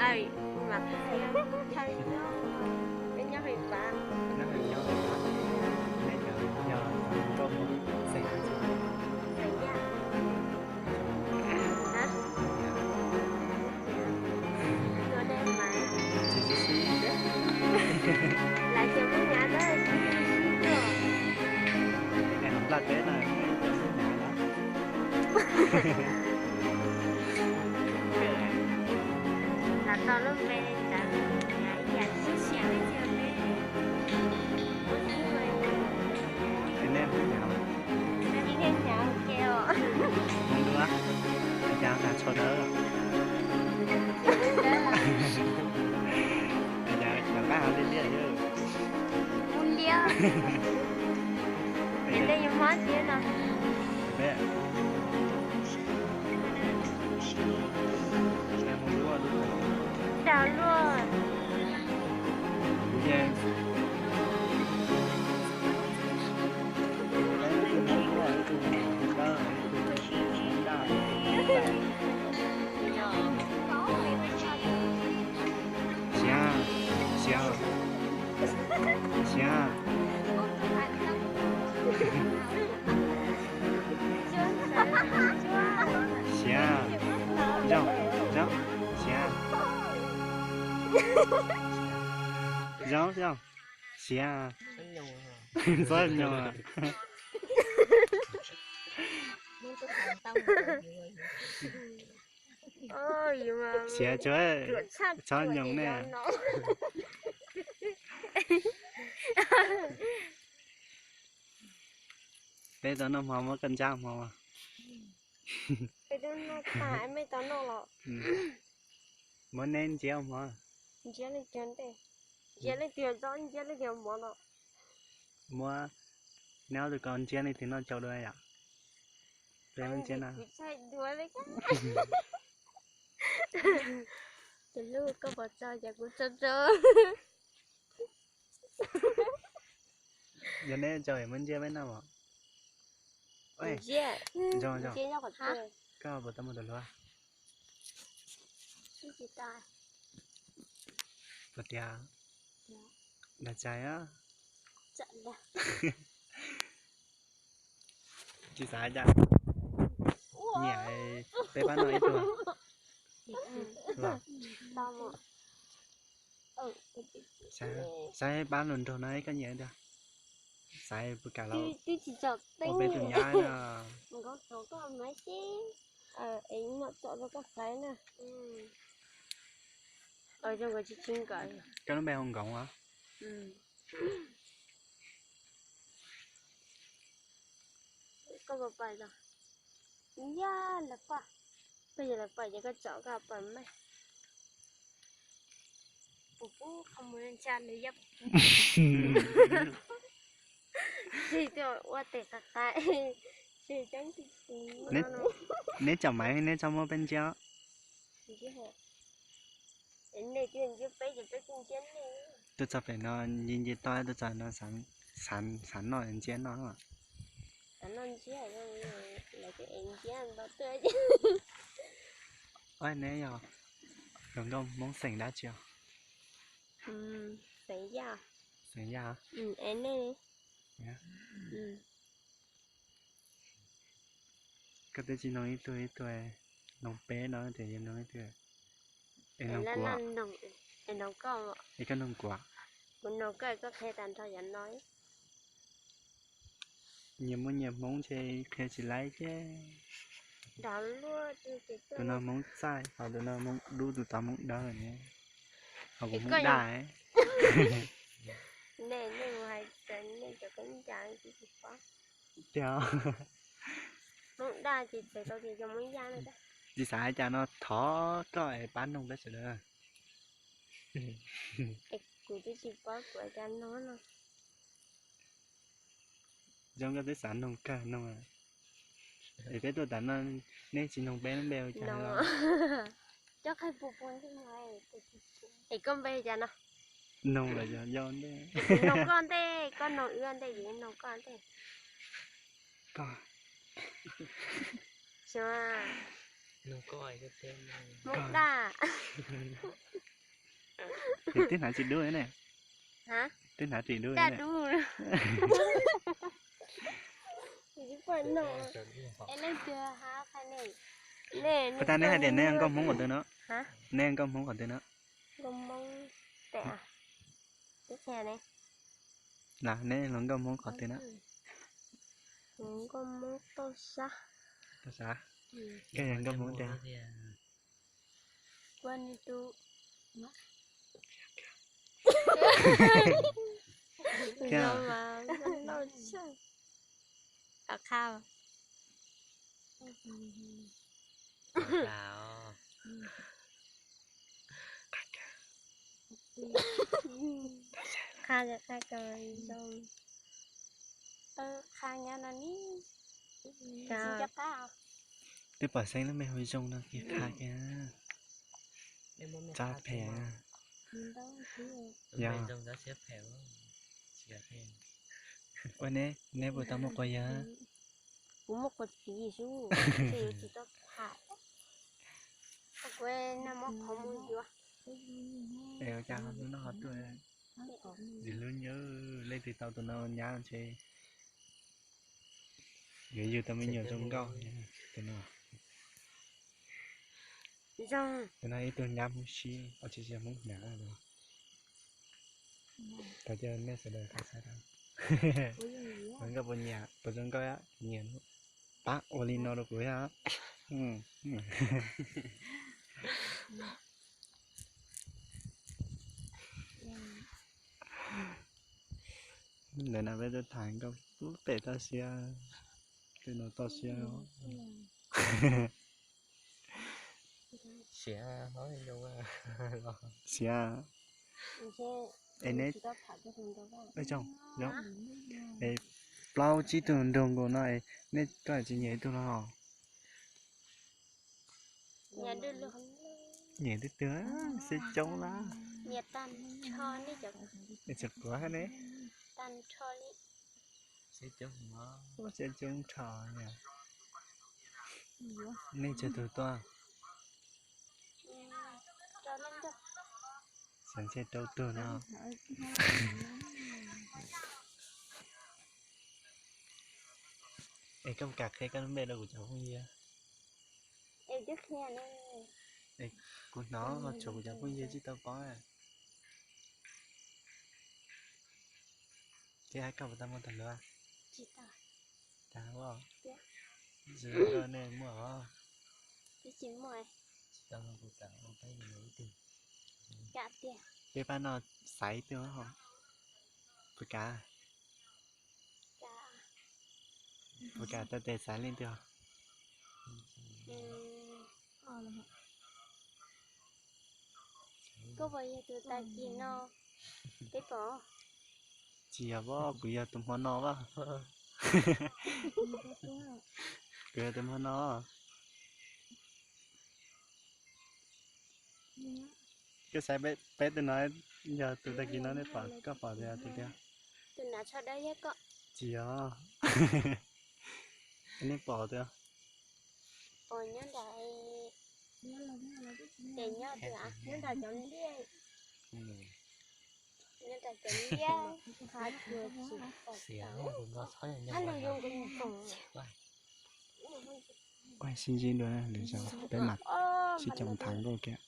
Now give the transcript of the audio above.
Ai, mas peb nyob pem pab. Xeem Yaj. Hả? Tua dej mas. Lawv cov Hmoob Nyab na, sib sib tuaj. Nplaj teb na, cov Hmoob Nyab na. Los tau lub npe li ntawd, ib yam tib si li ntawd. Ib niag hnyav, ib niag hnyav ua ke os. Hmoob Duab, cas tas tsho dawb. Cas cov nqaij ho liab liab. Mus liab. Es nej yuav mob thiab no. Dag luaj. Siav, siav, siav. Siav, zoo, zoo, siav. Zoo, zoo, siav. Txhob nyoos. Siav tsuav, txhob nyoos ne. Peb tau noj hmo, muab koj ntsab hmo. Muab neb ntsiab hmo. Ntsiab leej twg, ntsiab leej twg tsob, ntsiab leej twg mov no. Muab neb ob tug ko ntsiab leej twg noj tsau dua yom? Peb ntsiab no. Tus hlub, koj puas tso cas kuv tso tso. Yog neb tso es muab ntsiab peb noj os. Ntsiab, ntsiab nyob qhov twg? Koj puas tau mus tom hluav? Puas tias dag tshais os? Tsis xav cas nyiam peb pab no ib tug los. Saib pab hluas nraug no koj nyiam tiag. Xaiv puas kam los ua peb tus nyab no. Koj lub npe hu Nkoos os? Koj puas pais los? Yog lawv pais, koj yog lawv pais ces koj tsom koj pais mas. Kuv pub qhov muag ntsa nws yog. Tsis tuaj ua tes qab qab. Tsis coob tsis tsis. Neb tsom maiv neb txhob muab peb ntsiab. Tuaj txog pem no nci nci toj, tuaj txog no xav noj ntsiab noj. Noj ntsiab, lawv twb ev ntsiab ntau tuaj. Neb yog hluas nkauj Hmoob xeem dab tsi os? Xeem Yaj. Xeem Yaj. Es nej? Koj twb tsis noog ib tug ib tug, noog peb no tias yuav noog ib tug. Es noog kuv. Es koj noog kuv. Kuv noog koj, koj qhia tag nrho yov no. Nyias muaj nyias Hmoob ntshe qhia tsis laib thiab. Tus no Hmoob txaij, ho tus no Hmoob dub, tus tod Hmoob dawb ne. Ho kuv Hmoob daj. Tiag. Hmoob daj ces txawm tau tias yog Hmoob Yaj. Tsis xav cas no thov koj es pab noog peb sawv daws. Es kuv twb tsis paub kuv cas no no. Zoo koj twb xav noog kawg no. Es peb tuaj tas no nej tsis noog peb lub npe ua cas no? Cov qhaij pus pus ntxwg mas. Es koj npe cas no? Noog lawm yog yau ntej. Noog koj ntej, koj noog wb ntej, wb noog koj ntej. Koj. Xyov. Muab daj. Twb hnav tsis dub ne. Twb hnav tsis dub ne. Puas tas neb hais tias neb nkauj Hmoob qhov twg no? Neb nkauj Hmoob qhov twg no? Las neb hluas nkauj Hmoob qhov twg na? Toj Sab. Koj yog nkauj Hmoob tiag. Qha, qha zoo. Qha nyob no ni. Twb pom xeeb lub me hauv zoo no kiag qha kiag. Txav phem. Yog. Ua neb, neb puas tau muaj quas yawg? Kuv muaj quas txiv xwb, tsis tau tham. Kuv nag hmo qhov mus yuav. Es ua cas hnub no ho tuaj ntxim hlub nyab, leej twg tau tus no nyab ntshe yuav yug tau me nyuam zoo nkauj tus no. Tus no ib tug nyab Hmoob Sib, ua tsis yog Hmoob Hnav los. Tau cia nej sawv daws qha saib tau. Nkauj puas nyiam, puas zoo nkauj, nyiam pab ua li no rau kuv thiab. Ntawm no peb tuaj tham nkauj pem toj siab, tej no toj siab. Siav, es neb, es plaub tsib tug nraug nkaus no es nej koj tsis nyiam ib tug los? Nyiam twg twg, sib coob lawm. Tsis quav ne. Sib coob nrho. Nej tsawg tus tuaj? Xav ntshe rau tug no. Es koj puas kam qhia koj lub npe rau kuv cov phooj ywg? Kuv hnov ho tshuav kuv cov phooj ywg tsis tau paub. Thiab koj puas tau muaj tus hlub? Tsis tau. Tsis tau, nej muaj os. Peb pab no xaiv ib tug, puas kam? Puas kam tau tes xaiv leej twg? Koj puas yog tus tag kis no peb pom? Tsis yog, kuv yog tus hmo no. Kuv yog tus hmo no. Koj xaiv peb tus no, yog tus tag kis no nej pom, koj pom tias tus twg? Tus hnav tsho dawb yog koj. Tsis yog, nej pom tias. Pom nyob nram, nyob nram cov liaj, nyob nram cov liaj, qhov tsuas tsis pom. Ua sib ntsib dua lwm zaus peb mam sib koom tham nkauj kiag.